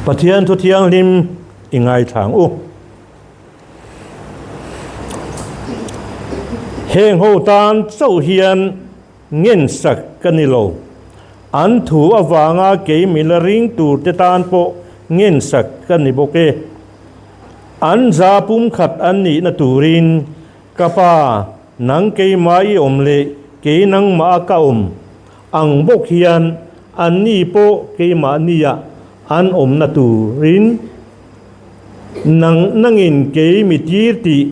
Pathian thu thianghlim i ngaithla ang u. Heng ho tan chauh hian ngensak ka ni lo. An thu avanga kei mila ring tur te tan pawh ngensak ka ni bawk e. An za pumkhat an nihna turin ka pa nang keimah i awm leh kei nangmah a ka awm ang bawk hian anni pawh keimahnia an awmna turin Nang nangin kei mi tir tih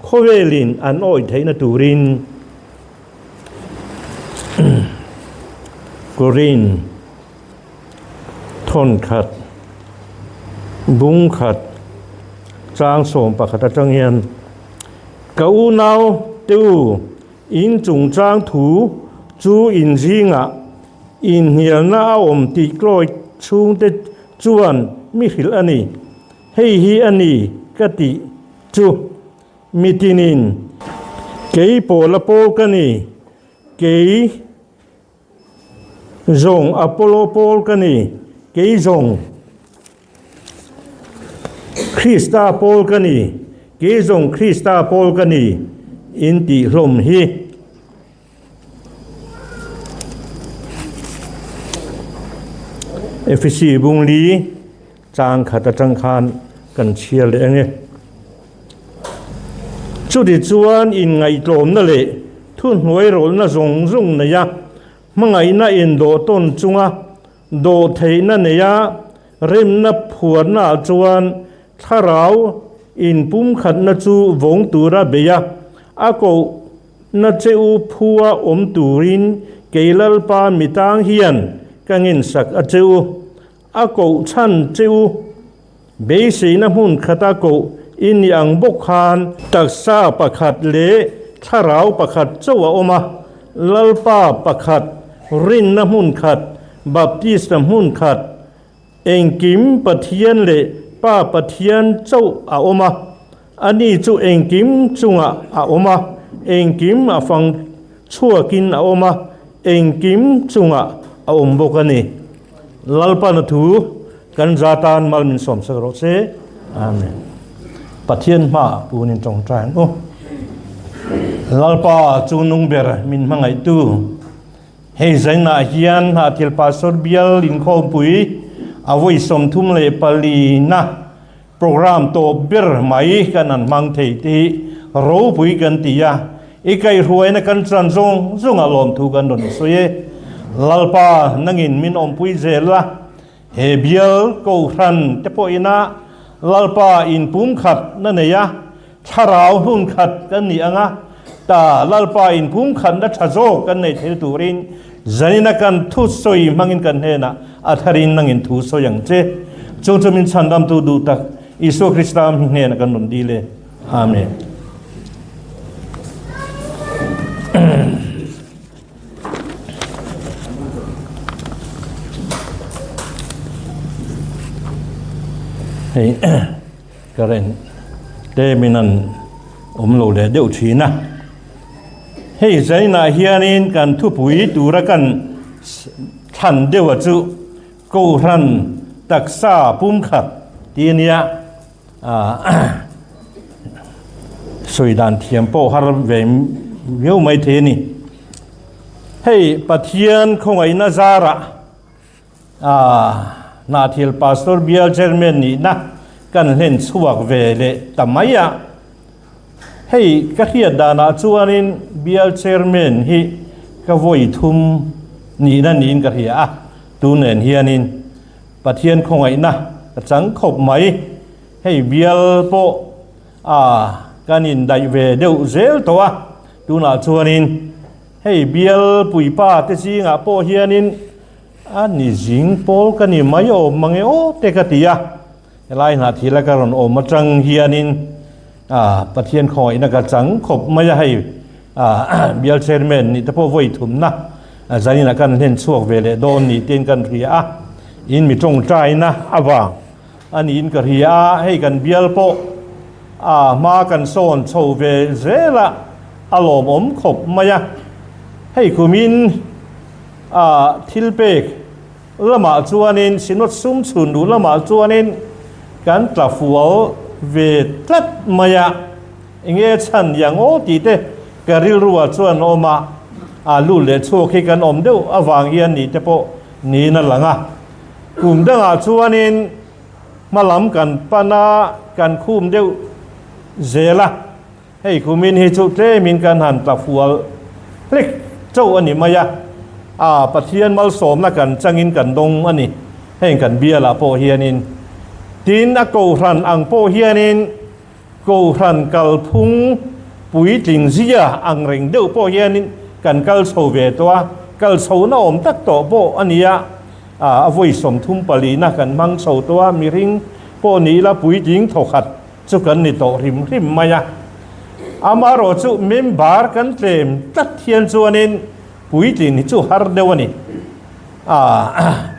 khawvelin an awih theihna turin Korin thawnkhat bungkhat chang 11 atang hian ka unau te u in chungchang thu chu in zingah inhnialna a awm tih tlawi chhungte Chuan mi hrilh a ni, Hei hi a ni ka tih chu mi tinin kei Paula pawl ka ni, kei zawng Apollo pawl ka ni, kei zawng Krista pawl ka ni, kei zawng Krista pawl ka ni in tih hlawm hi. Efesi bungli chang khat atang khan kan chhiar leh ange. Chuti chuan inngaihtlawmna leh thuhnuairawlna zawng zawng nei a, hmangaihna indawh tawn chunga dawh theihna nei a, remna phuarna ah chuan thlarau inpumkhatna chu vawng tura bei a, a koh Na che u phua awm turin kei Lalpa mi tang hian ka ngensak a che u. A koh chhan che u. Beiseina hmun khata koh i ni ang bawk khan taksa pakhat leh thlarau pakhat chauh a awm a, Lalpa pakhat, rinna hmun khat, baptisma hmun khat, Engkim Pathian leh Pa Pathian chauh a awm a, ani chu engkim chungah a awm a, engkim a fang chhuakin a awm a, engkim chungah a awm bawk a ni. Lalpana thu kan za tan mal min sawmsak rawh se. Amen. Pathian hmaah punin tawngtai ang u. Lalpa chu nung ber min hmangaihtu. Hei zainah hian Hnahthial Pastor Bial Inkhawmpui a vawi 34 na program tawp ber mai kan han hmang thei te hi ropui kan ti a, i kaihhruaina kan chan zawng zawngah lawmthu kan rawn sawi e. Lalpa nangin min awmpui zel a, he bial kohhran te pawhina Lalpa inpumkhat na nei a, Thlarau hmun khat kan nih anga ta Lalpa in pum khatna tha zawk kan nei thei turin zanina kan thu sawi hmangin kan hnenah a tharin nangin thu sawi ang che. Chung chu min chhandamtu duh tak Isua Krista hming hnenah kan rawn dil e. Amen. Hei. Current te min an awm lo leh deuh thin a, hei zainah hianin kan thupui tura kan thlan deuh a chu Kohhran taksa pumkhat tih a nia, sawi dan thiam pawh har ve viau mai thei a ni. Hei Pathian khawngaihna zarah Hnahthial Pastor Bial Chairman nihna kan hlen chhuak ve leh ta mai a. Hei ka hriat danah chuanin Bial Chairman hi ka vawi thum nihna niin ka hria a, tu nen hianin Pathian khawngaihna ka chang khawp mai. Hei bial pawh kan indaih ve deuh zel tawh a, tunah chuanin hei bial puipa te zingah pawh hianin A ni zing pawl ka ni mai awm mang e aw te ka ti a, helai hnah thil a ka rawn awm atang hianin ah Pathian khawngaihna ka chang khawp mai a, hei ah bial chairman nih te pawh vawi thumna zanin ah kan hlen chhuak ve leh dawn ni tiin kan hria a, in mi tawngtaina avang a niin ka hria a, hei kan bial pawh ah hma kan sawn chho ve zel a, a lawmawm khawp mai a, hei kumin. A thil pek lamah chuanin Synod sum chhun duh lamah chuanin kan tla fual ve tlat mai a, enge chhan yang aw tih te ka rilruah chuan awm a, a lut leh chhuak hi kan awm deuh avang hian nih te pawh niin a lang a. Kum dangah chuanin hma lam kan pan a, kan khum deuh zel a. Hei kumin hi chu tlemin kan han tla fual hlek chauh a ni mai a, a Pathian malsawmna kan changin kan dawng a ni heng kan bialah pawh hianin. Tin, a kohhran ang pawh hianin kohhran kalphung puitling zia ang reng deuh pawh hianin kan kal chho ve tawh a, kal chhohna awm tak tawh pawh a ni a, a vawi 34na kan hmang chho tawh a, mihring pawh ni ila puitling thawkhat chu kan ni tawh hrim hrim mai a. Amaherawh chu member kan tlem tlat hian chuanin puitlin hi chu har deuh a ni. Aah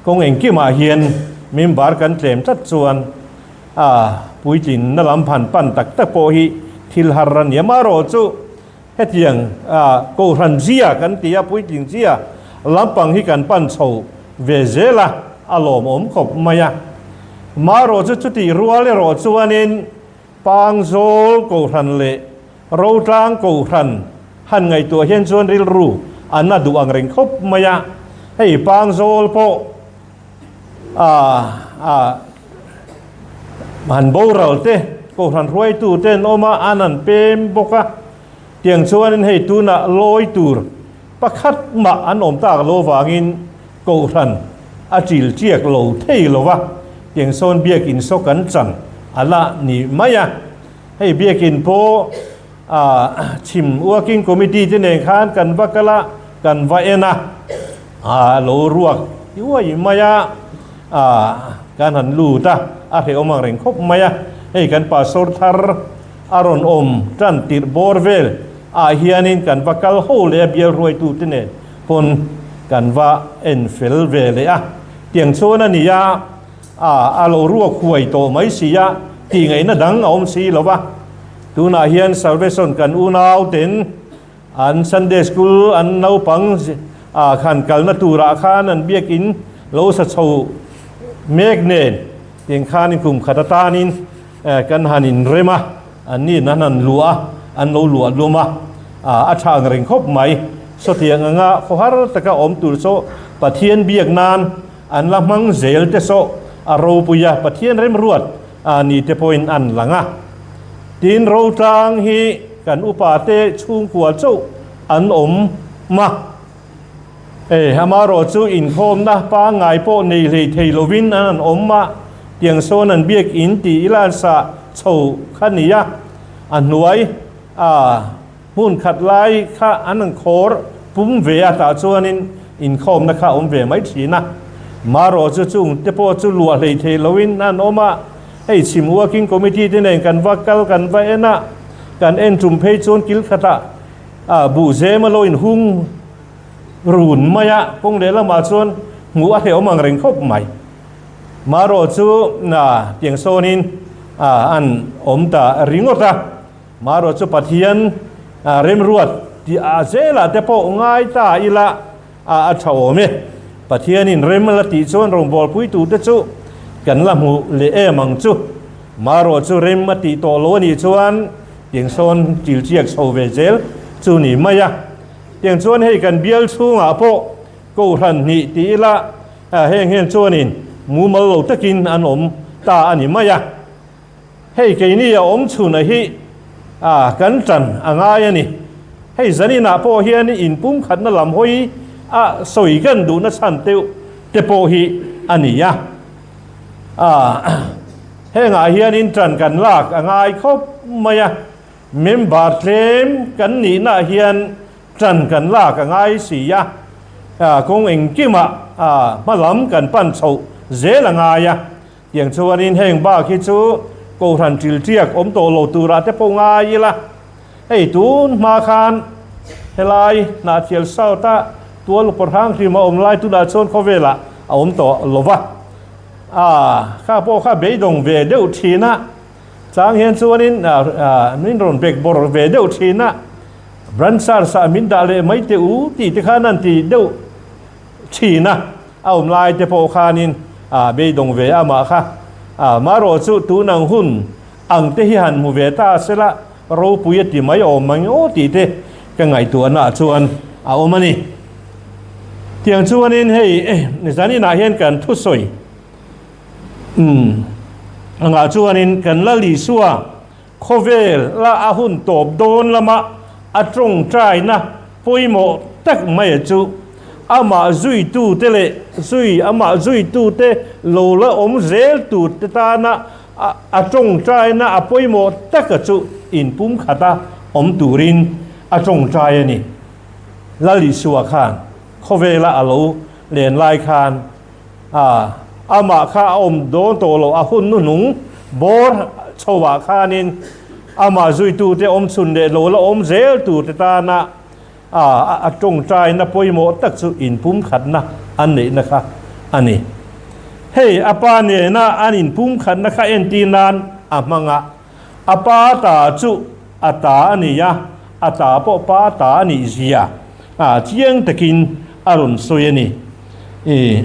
kawng engkimah hian member kan tlem tlat chuan aah puitlinna lam han pan tak tak pawh hi thil har a ni. Amaherawh chu hetiang aah kohhran zia kan ti a, puitling zia lampang hi kan pan chho ve zel a, a lawmawm khawp mai a. Marawh chu chutih rual erawh chuanin Pangzawl Kohhran leh Rotlang Kohhran han ngaihtuah hian chuan rilru a na duh ang reng khawp mai a. Hei Pangzawl pawh a han boral te Kohhran hruaitu te an awm a, an han pem bawk a. Tiang chuanin hei tunah lawi tur pakhat mah an awm tak lo vangin Kohhran a chil chiak lo thei lo va, tiang sawn biakin saw kan chan a la ni mai a. Hei biakin pawh chhim working committee te nen khan kan va kal a, kan va en a, a lo ruak uai mai a, kan han lut a, a hrehawm ang reng khawp mai a. Hei kan pastor thar a rawn awm tan tirh bawr vel ah hianin kan va kal ho leh a bial ruaitu te nen pawn kan va en fel ve leh a, tiang chuan a ni a, a a lo ruak huai tawh mai si a, tih ngaihna dang a awm si lo va. Tunah hian Salvation kan unau ten an Sunday School an naupang ah khan kalna turah khan an biakin lo sa chho mek nen tiang khanin kum khat atanin kan han inrem a, an nin an han luah a, an lo luah lum a, a tha ang reng khawp mai. Sawtiang anga khawhar taka awm tur saw Pathian biak nan an la hmang zel te saw a ropui a, Pathian remruat ni te pawhin an lang a. Tin, Rotlang hi kan upa te chhungkua chauh an awm a. Hei, amaherawh chu inkhawmna pangngai pawh nei hlei thei lovin an han awm a, tiang sawn an biak in tih ila an sah chho kha ni a, a hnuai a hmun khat lai kha an han khawr pum ve a, tah chuanin inkhawmna kha a awm ve mai thin a. Marawh chu chung te pawh chu luah hlei thei lovin an awm a, hei chhim working committee te nen kan va kal kan va en a, kan en tum phei chuan kil khatah A buh zem a lo inhung run mai a, kawng lehlamah chuan hmuh a hrehawm ang reng khawp mai. Marawh chu tiang sawnin an awm ta ringawt a, marawh chu Pathian remruat tih ah zelah te pawh ngai ta ila a tha awm e. Pathianin rem a la tih chuan rawngbawlpui turte chu kan la hmu leh em ang chu. Marawh chu rem a tih tawh lo a nih chuan Tiang sawn til chiak chho ve zel chu ni mai a. Tiang chuan hei kan bial chhungah pawh kohhran hnih ti ila heng hian chuanin mumal lo takin an awm ta a ni mai a. Hei keini a awm chhunah hi kan tan a ngai a ni. Hei zaninah pawh hian inpumkhatna lam hawi a sawi kan duhna chhan deuh te pawh hi a ni a. Hengah hianin ṭan kan lak a ngai khawp mai a, member tlem kan nihnaah hian ṭan kan lak a ngai si a, kawng engkimah hma lam kan pan chhoh zel a ngai a, tiang chuanin heng bak hi chu Kohhran ṭilṭiak awm tawh lo turah te pawh ngai ila, hei tun hma khan helai Hnahthial South-a tual upa hrang hrim a awm lai tunah chuan khawvelah a awm tawh lo va. A, kha pawh kha beidawng ve deuh thin a, chang hian chuanin min rawn bek bawr ve deuh thin a, Branch Charge ah min dah leh mai teh u tih te khan an ti deuh thin a. a awm lai te pawh khanin a beidawng ve a mah kha. Marawh chu tun ang hun ang te hi han hmu ve ta sela ropui a ti mai awm mang aw tih te ka ngaihtuahnaah chuan a awm a ni. Tiang chuanin hei zaninah hian kan thusawi angah chuanin kan Lal Isua Khawvel la a hun tawp dawn lama a tawngtaina pawimawh tak mai chu amah zuitute leh zui amah zuitute lo la awm zel turte tana a tawngtaina a pawimawh taka chu inpumkhata awm turin a tawngtai a ni. Lal Isua khan khawvela a lo len lai khan A, amah kha a awm dawn tawh loh, a hun hnuhnung bawr chhoah khanin amah zuitute awm chhun leh lo la awm zel turte tana a a tawngtaina pawimawh tak chu inpumkhatna an neihna kha a ni. Hei a pa nena an inpumkhatna kha entir nan a hmang a, a pa ta chu a ta a ni a, a ta pawh pa ta a nih zia a chiang takin a rawn sawi a ni. I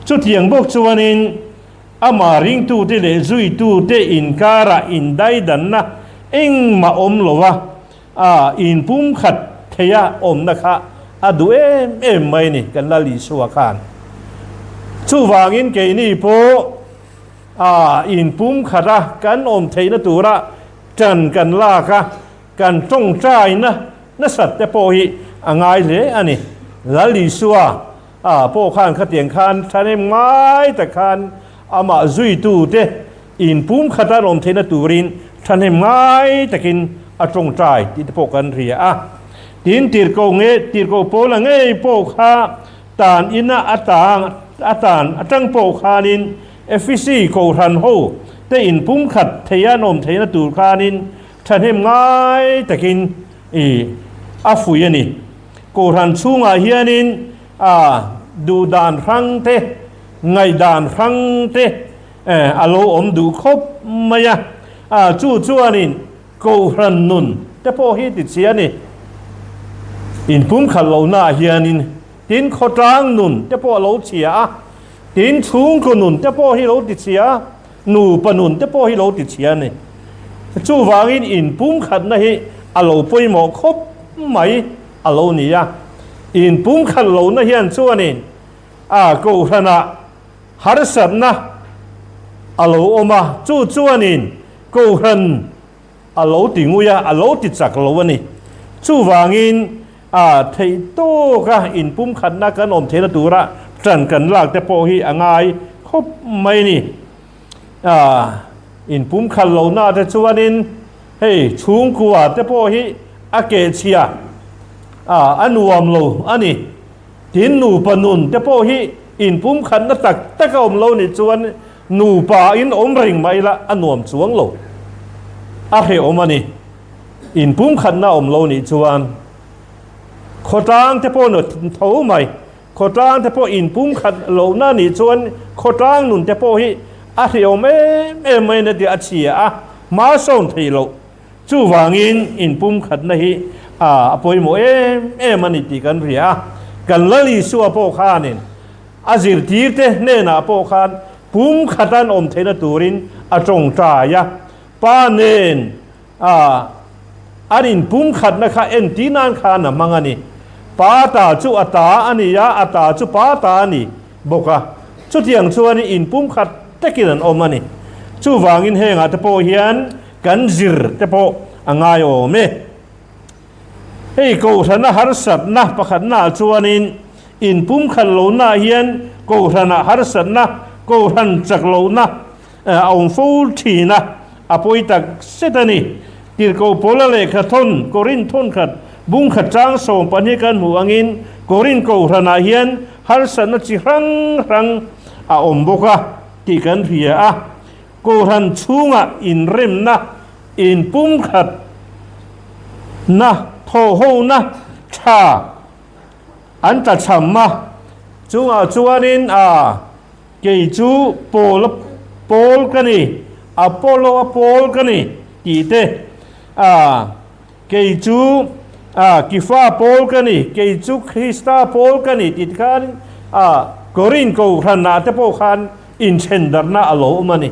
chutiang bawk chuanin amah ringtute leh zuitute inkarah indaidanna engmah awm lova a inpumkhat theia awmna kha a duh em em mai a ni kan Lal Isua khan. Chuvangin keini pawh a inpumkhat a kan awm theihna tura ṭan kan lak a, Kan tawngtaina nasat te pawh hi a ngai hle a ni. Lal Isua pawh khan khatiang khan thahnem ngai tak khan amah zuitute inpumkhat a awm theihna turin thahnem ngai takin a tawngtai tih te pawh kan hria a. Tin, tirhkoh nge tirhkoh Paula ngei pawh kha tan ina a tang a tan atang pawh khanin Efisi Kohhran ho te inpumkhat theia an awm theihna tur khanin Thahnem ngai takin i a fuih a ni. Kohhran chhungah hianin a duhdan hrang te, ngaihdan hrang te a lo awm duh khawp mai a. A chu chuanin Kohhran nun te pawh hi tichhia a ni. Inpumkhat lohnaah hianin tin khawtlang nun te pawh a lo chhia a, tin chhungkaw nun te pawh hi lo tichhia a. Nupa nun te pawh hi lo ti chhia a ni. Chuvangin inpumkhatna hi a lo pawimawh khawp mai a lo ni a. Inpumkhat lohna hian chuanin a kohhranah harsatna a lo awm a, chu chuanin kohhran a lo ti ngui a, a lo ti chak lo a ni. Chuvangin a theih tawka inpumkhatna kan awm theihna tura ṭan kan lak te pawh hi a ngai khawp mai a ni. A inpumkhat lohna te chuanin hei chhungkua te pawh hi a kehchhia a, a nuam lo a ni. Tin nupa nun te pawh hi inpumkhatna tak tak a awm lo nih chuan Nupa in awm reng mah ila a nuam chuang lo. A hrehawm a ni. Inpumkhatna awm lo nih chuan khawtlang te pawh tho mai. Khawtlang te pawh inpumkhat lohna nih chuan khawtlang nun te pawh hi a hrehawm em em mai na tih a chhia a, hma sawn thei loh. Chuvangin inpumkhatna hi a pawimawh em em a ni tih kan hria a. Kan Lal Isua pawh khanin A zirtirte hnenah pawh khan pum khatan awm theihna turin a tawngtai a, Pa nen a an inpumkhatna kha entir nan khan a hmang a ni. Pa ta chu a ta a ni a, a ta chu pa ta a ni bawk a. Chutiang chuan inpumkhat takin an awm a ni. Chuvangin hengah te pawh hian kan zir te pawh a ngai awm e. Hei Kohhrana harsatna pakhatnaah chuanin inpumkhat lohnaah hian Kohhranah harsatna, Kohhran chak lohna a awm fo thin a, a pawi tak zet a ni. Tirhkoh Paula lehkha thawn Korinth thawnkhat bungkhat chang 12 kan hmuh angin Korinth Kohhranah hian harsatna chi hrang hrang a awm bawk a tih kan hria a. Kohhran chhungah inremna Inpumkhat na thawhhona tha an tla chham a, chungah chuanin a kei chu Paul a Paul ka ni, Apollo a Paul ka ni tih te, a kei chu a Kifa Paul ka ni, kei chu Krista Paul ka ni tih te khan A, Korin Kohhranah te pawh khan inthendarhna a lo awm a ni.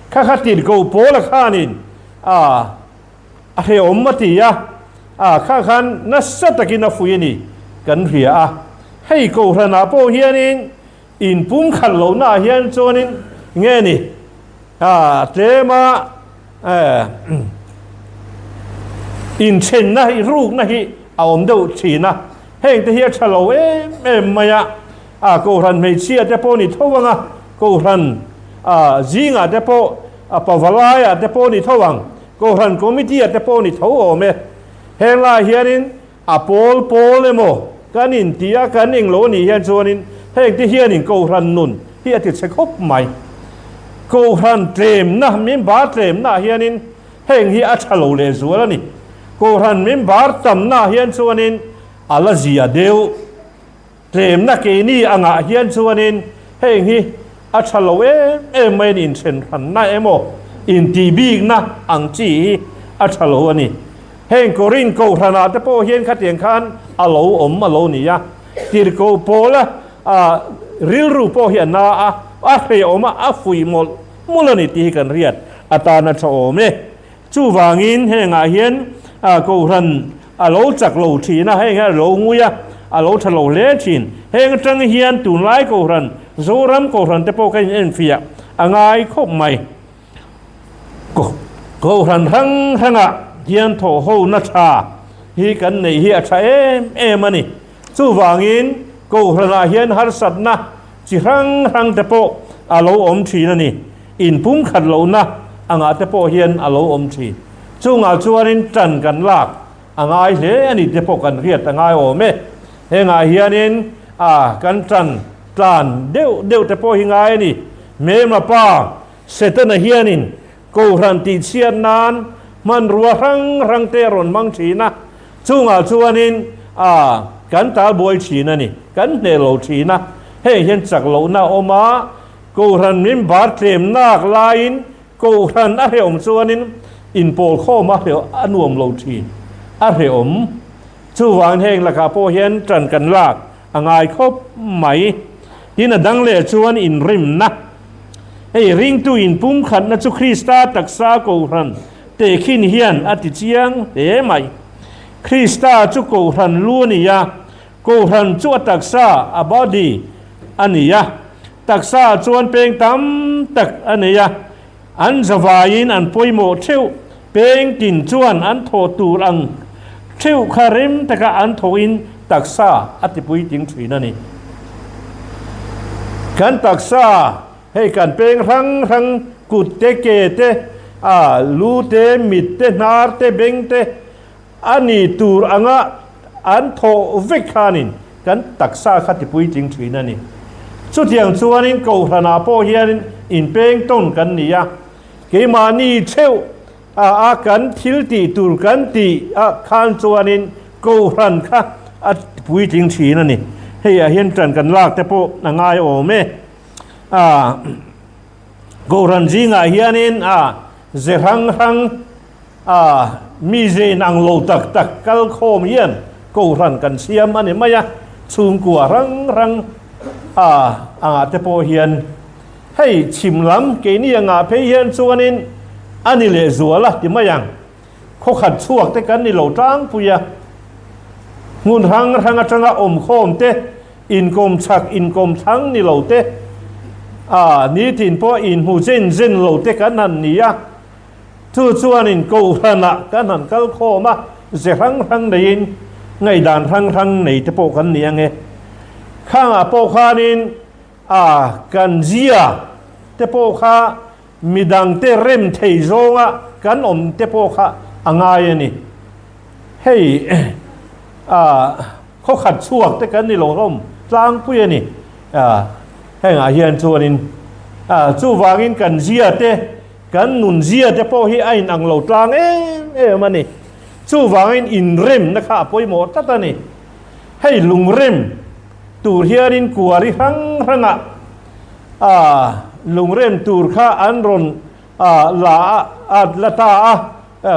Kha kha tirhkoh Paula khanin a a hrehawm a ti a, a kha khan nasa takin a fuih a ni kan hria a. Hei Kohhranah pawh hianin inpumkhat lohnaah hian chuanin nge ni a tlema inthenna hi rukna hi a awm deuh thin a, hengte hi a tha lo em em mai a, a Kohhran hmeichhia te pawh ni tho ang a, Kohhran zingah te pawh a pavalaiah te pawh ni tho ang, Kohhran committee ah te pawh ni tho awm e. Heng lai hianin a pawl pawl emaw kan inti a, kan englo a nih hian chuanin hengte hianin Kohhran nun hi a ti chhe khawp mai. Kohhran tlemna, member tlemnaah hianin heng hi a tha lo lehzual a ni. Kohhran member tamnaah hian chuanin a la zia deuh. Tlemna keini angah hian chuanin heng hi a tha lo em em mai a ni, inthenhranna emaw intihbikna ang chi hi a tha lo a ni. Heng Korin Kohhranah te pawh hian khatiang khan a lo awm a lo ni a, tirhkoh pawla rilru pawh hi a na a, a hrehawm a, a fuih mawlh mawlh a ni tih hi kan hriat atana tha awm e. Chuvangin hengah hian Kohhran a lo chak lo thin a, heng hian a lo ngui a, a lo tha lo hle thin. Heng atang hian tunlai Kohhran, Zoram Kohhran te pawh ka inenfiah a ngai khawp mai. Kohhran hrang hrangah hian thawhhona tha hi kan neih hi a tha em em a ni. Chuvangin Kohhranah hian harsatna chi hrang hrang te pawh a lo awm thin a ni. Inpumkhat lohna angah te pawh hian a lo awm thin. Chungah chuanin tan kan lak a ngai hle a ni te pawh kan hriat a ngai awm e. Hengah hianin a kan tan tlan deuh deuh te pawh hi ngai a ni. Hmelma pa Setana hianin Kohhran tihchhiat nan hmanrua hrang hrang te a rawn hmang thin a, chungah chuanin a kan talbuai thin a ni, kan hneh lo thin a. Heng hian chak lohna a awm a, Kohhran min bar tlem nak laiin Kohhran a hrehawm chuanin inpawlkhawm a hreh a nuam lo thin, a hrehawm. Chuvangin heng lakah pawh hian tan kan lak a ngai khawp mai. Tin a dang leh chuan inrimna. Hei ringtu inpumkhatna chu Krista taksa Kohhran tehkhin hian a ti chiang hle mai. Krista chu Kohhran lu a ni a, Kohhran chu a taksa, a body, a ni a. Taksa chuan peng tam tak a nei a, an zavaiin an pawimawh theuh. Peng tin chuan an thawh tur ang theuh kha rem taka an thawhin taksa a tipuitling thin a ni. Kan taksa, hei kan peng hrang hrang, kut te, ke te, a lu te, mit te, hnar te, beng te, A ni tur anga an thawh vek khanin kan taksa kha tipuitling thin a ni. Chutiang chuanin Kohhranah pawh hianin inpeng tawn kan ni a, keimahni theuh a a kan thil tih tur kan tih a khan chuanin Kohhran kha a tipuitling thin a ni. Hei ah hian ṭan kan lak te pawh a ngai awm e. A Kohhran zingah hianin a ze hrang hrang A mize in ang lo tak tak kal khawm hian Kohhran kan siam a ni mai a, chhungkua rang rang a angah te pawh hian hei chhim lam keini angah phei hian chuanin a ni leh zual a ti mai ang. Khawkhat chhuak te kan ni lo tlangpui a, hmun hrang hrang atanga awm khawm te, inkawm chhak inkawm thlang ni lo te, a nitin pawh inhmu zen zen lo te kan han ni a. Chu chuanin Kohhranah kan han kal khawm a, ze hrang hrang neiin ngaihdan hrang hrang nei te pawh kan ni ange. Khangah pawh khanin a kan zia te pawh kha midangte rem thei zawnga kan awm te pawh kha a ngai a ni. Hei a khawkhat chhuak te kan ni lo hlawm tlangpui a ni. Hengah hian chuanin chuvangin kan zia te Kan nunzia te pawh hi a inang lo tlang em em a ni. Chuvangin inremna kha a pawimawh tlat a ni. Hei lungrem tur hianin kuari hrang hrangah lungrem tur kha an rawn la a, la ta a,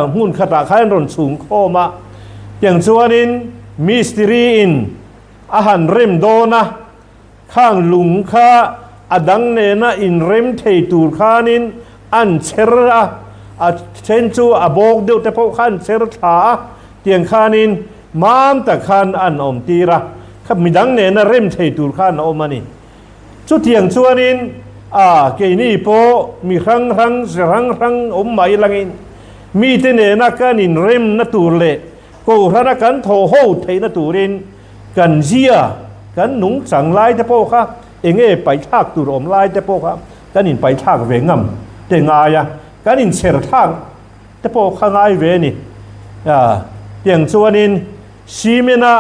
hmun khatah khan an rawn chhung khawm a. Tiang chuanin mistiri in a han rem dawn a. Khang lung kha a dang nena inrem thei tur khanin an chher a, a then chu a bawk deuh te pawh kha an chher thla a, tiang khanin mam tak khan an awm tir a, kha midang nena rem thei tur khan a awm a ni. Chutiang chuanin a keini pawh mi hrang hrang, ze hrang hrang awm mai langin mite nena kan inremna tur leh Kohhrana kan thaw ho theihna turin kan zia, kan nungchang lai te pawh kha eng nge paihthlak tur awm lai te pawh kha kan inpaihthlak ve ngam te ngai a, kan inchher thlak te pawh kha ngai ve a ni. Tiang chuanin cement-a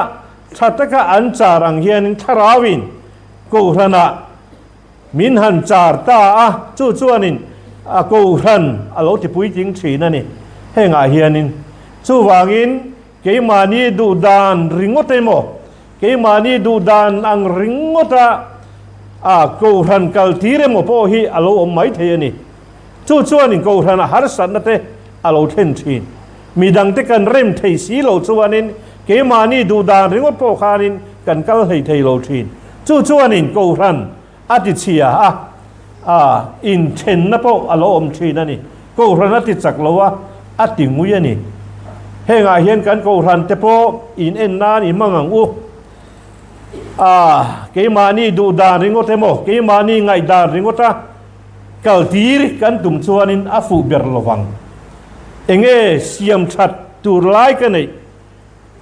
tha taka an char ang hianin thlarauin Kohhranah Min han char ta a, chu chuanin a Kohhran a lo ti puitling thin a ni. Hengah hianin chuvangin keimahni duh dan ringawt emaw, keimahni duh dan ang ringawta a Kohhran kal tir emaw pawh hi a lo awm mai thei a ni. Chu chuanin Kohhran a harsatna te a lo thlen thin. Midangte kan rem thei si lo chuanin keimahni duh dan ringawt pawh khanin kan kal hlei thei lo thin. Chu chuanin Kohhran a ti chhia a, a inthenna pawh a lo awm thin a ni. Kohhran a ti chak lo a, a ti ngui a ni. Hengah hian kan Kohhran te pawh in en nan i hmang ang u. A, keimahni duh dan ringawt emaw, keimahni ngaihdan ringawta kaltir kan tum chuanin a fuh ber lo vang. Enge siam that tur lai ka neih?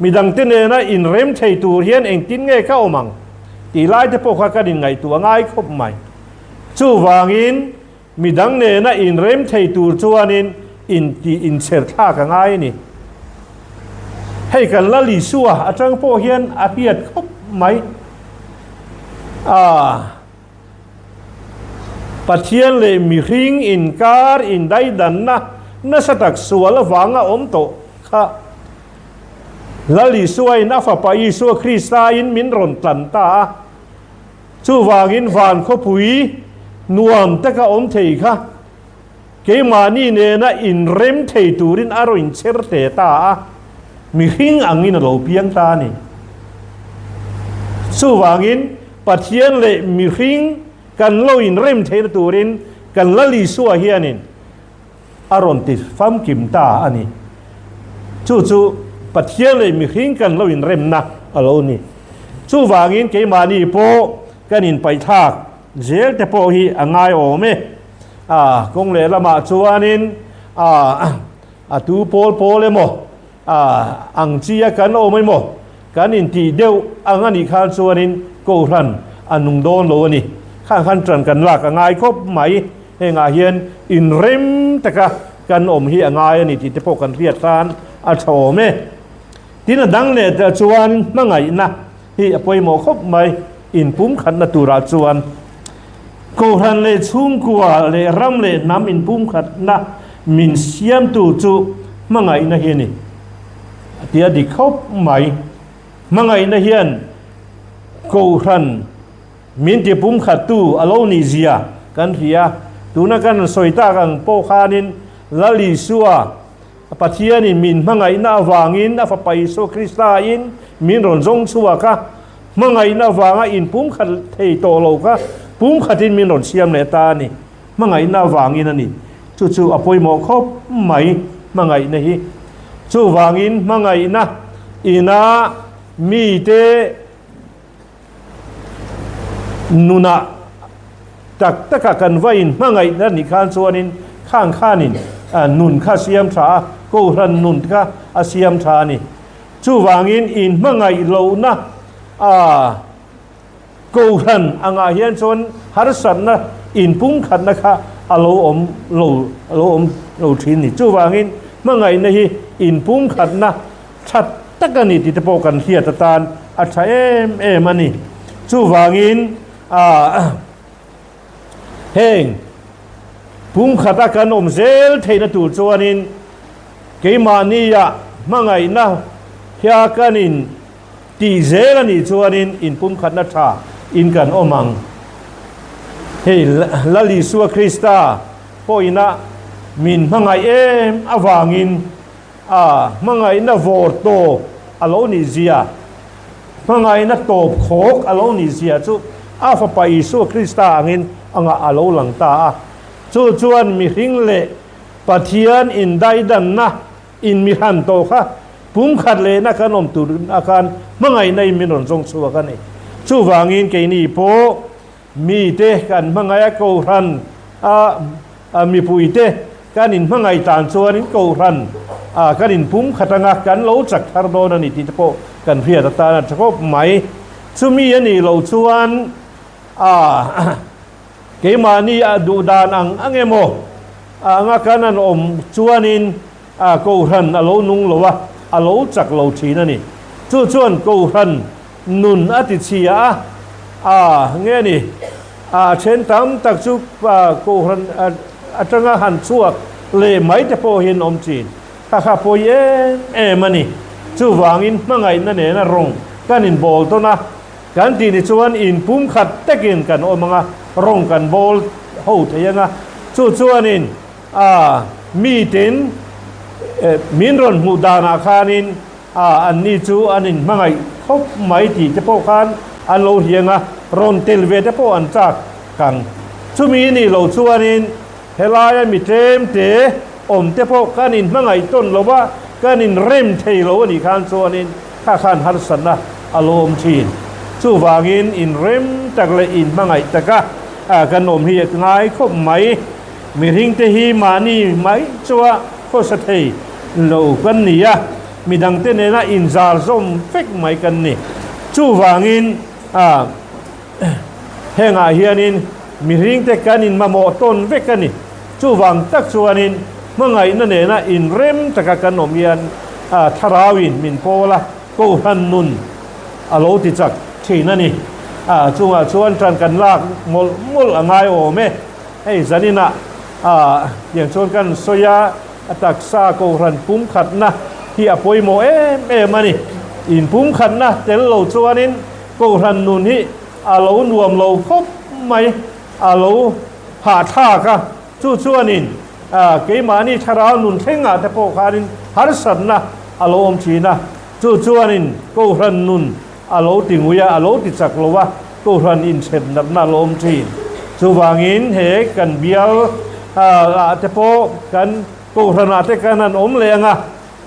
Midangte nena inrem thei tur hian engtin nge ka awm ang? Tih lai te pawh kha kan inngaihtuah ngai khawp mai. Chuvangin midang nena inrem thei tur chuanin intih inchher thlak a ngai a ni. Hei kan Lal Isua atang pawh hian a hriat khawp mai. Aaa. Pathian leh mihring inkar indaidanna nasa tak sual avanga awm tawh kha Lal Isuain a Fapa Isua Kristain min rawn tlan ta a. Chuvangin van khawpui nuam taka awm thei kha keimahni nena inrem thei turin a rawn inchher te ta a, mihring angin a lo piang ta a ni. Chuvangin Pathian leh mihring kan lo inrem theihna turin kan Lal Isua hianin a rawn ti famkim ta a ni. Chu chu Pathian leh mihring kan lo inremna a lo ni. Chuvangin keimahni pawh kan inpaihthlak zel te pawh hi a ngaiawm e. A kawng lehlamah chuanin a a tu pawl pawl emaw A ang chi a kan awm emaw kan intih deuh ang a nih khan chuanin Kohhran a nung dawn lo a ni. Khang khan ṭan kan lak a ngai khawp mai. Hengah hian inrem taka kan awm hi a ngai a ni tih te pawh kan hriat tan a ṭha awm e. Tin a dang leh tah chuan hmangaihna hi a pawimawh khawp mai inpumkhatna turah chuan. Kohhran leh chhungkua leh ram leh hnam inpumkhatna min siamtu chu hmangaihna hi a ni. A ti a dik khawp mai. Hmangaihna hian Kohhran min tipumkhattu a lo nih zia kan hria. Tuna kan sawi tak ang pawh khanin Lal Isua Pathianin min hmangaihna avangin a Fapa Isua Kristain min rawn zawng chhuak a, hmangaihna avanga inpumkhat thei tawh lo kha pumkhatin min rawn siam leh ta a ni. Hmangaihna avangin a ni. Chu chu a pawimawh khawp mai hmangaihna hi. Chuvangin hmangaihna ina mite Nunah tak taka kan va in hmangaih a nih khan chuanin khang khanin nun kha siam tha a, Kohhran nun kha a siam tha a ni. Chuvangin in hmangaih lohna a Kohhran angah hian chuan harsatna inpumkhatna kha a lo awm lo a lo awm lo thin ni. Chuvangin hmangaihna hi inpumkhatna Tha tak a ni tih te pawh kan hriat atan a tha em em a ni. Chuvangin heng pumkhata kan awm zel theihna tur chuanin keimahnia hmangaihna hia kan in tih zel a nih chuanin inpumkhatna tha in kan awm ang. Hei Lal Isua Krista pawhina min hmangaih em avangin A hmangaihna vawr tawp a lo nih zia, hmangaihna tawp khawk a lo nih zia chu A Fapa Isua Krista angin angah a lo lang ta a. Chu chuan mihring leh Pathian indaidanna inmihran tawh kha pumkhat lehna kan awm tur khan hmangaihna in min rawn zawng chhuak a ni. Chuvangin keini pawh mite kan hmangaih a, Kohhran a mipuite kan inhmangaih tan chuanin Kohhran a kan inpumkhat anga kan lo chak thar dawn a ni tih te pawh kan hriat atan a tha khawp mai. Chumi a nih loh chuan a. Keimahni a duh dan ang ang emaw anga kan an awm chuanin Kohhran a lo nung lo a, a lo chak lo thin a ni. Chu chuan Kohhran nun a ti chhia a, a nge ni, a then tam tak chu Kohhran atanga han chhuak leh mai te pawh hian awm thin. Kha kha pawi em em a ni. Chuvangin hmangaihna nena rawng kan inbawl tawn a. Kan tih ni chuan in pumkhat takin kan awm ang a, rawng kan bawl ho thei ang a, chu chuanin a miten min rawn hmuh danah khanin a anni chu an inhmangaih khawp mai tih te pawh khan an lo hliang a, rawn tel ve te pawh an chak kang. Chumi nih loh chuanin helaia mi tlem te awm te pawh kan inhmangaih tawn lo va, kan inrem thei lo a nih khan chuanin Kha khan harsatna a lo awm thin. Chuvangin inrem tak leh inhmangaih taka kan awm hi a ngai khawp mai. Mihringte hi mahni mai chua khawsa thei lo kan ni a, midangte nena inzar zawm vek mai kan ni. Chuvangin hengah hianin mihringte kan inmamawh tawn vek a ni. Chuvang tak chuanin hmangaihna nena inrem taka kan awm hian thlarauin min pawl a, Kohhran nun a lo ti chak thin a ni. Chungah chuan tan kan lak mawlh mawlh a ngai awm e. Hei zaninah tiang chuan kan sawi a, a taksa Kohhran pumkhatna hi a pawimawh em em a ni. Inpumkhatna tel lo chuanin Kohhran nun hi a lo nuam lo khawp mai, a lo hahthlak a, chu chuanin keimahni thlarau nun thlengah te pawh khanin harsatna a lo awm thin a, chu chuanin Kohhran nun a lo ti ngui a, a lo ti chak lo a, Kohhran inchhep natna a lo awm thin. Chuvangin he kan bial ah te pawh kan Kohhranah te kan han awm leh ang a,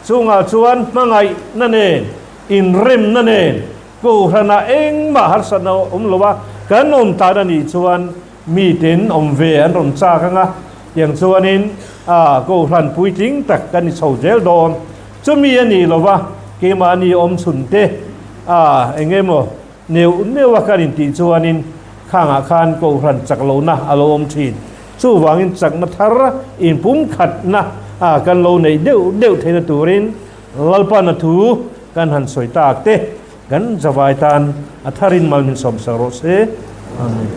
chungah chuan hmangaihna nen, inremna nen Kohhranah engmah harsatna awm lo a, kan awm tan a nih chuan miten awm ve an rawn chak ang a, tiang chuanin Kohhran puitling tak kan ni chho zel dawn. Chumi a nih lo va, keimahni awm chhun te eng emaw neuh neuh a kan intih chuanin khangah khan Kohhran chak lohna a lo awm thin. Chuvangin chakna thar inpumkhatna kan lo neih deuh deuh theihna turin Lalpana thu Kan han sawi tak te kan zavai tan a tharin mal min sawmsak rawh se. Amen.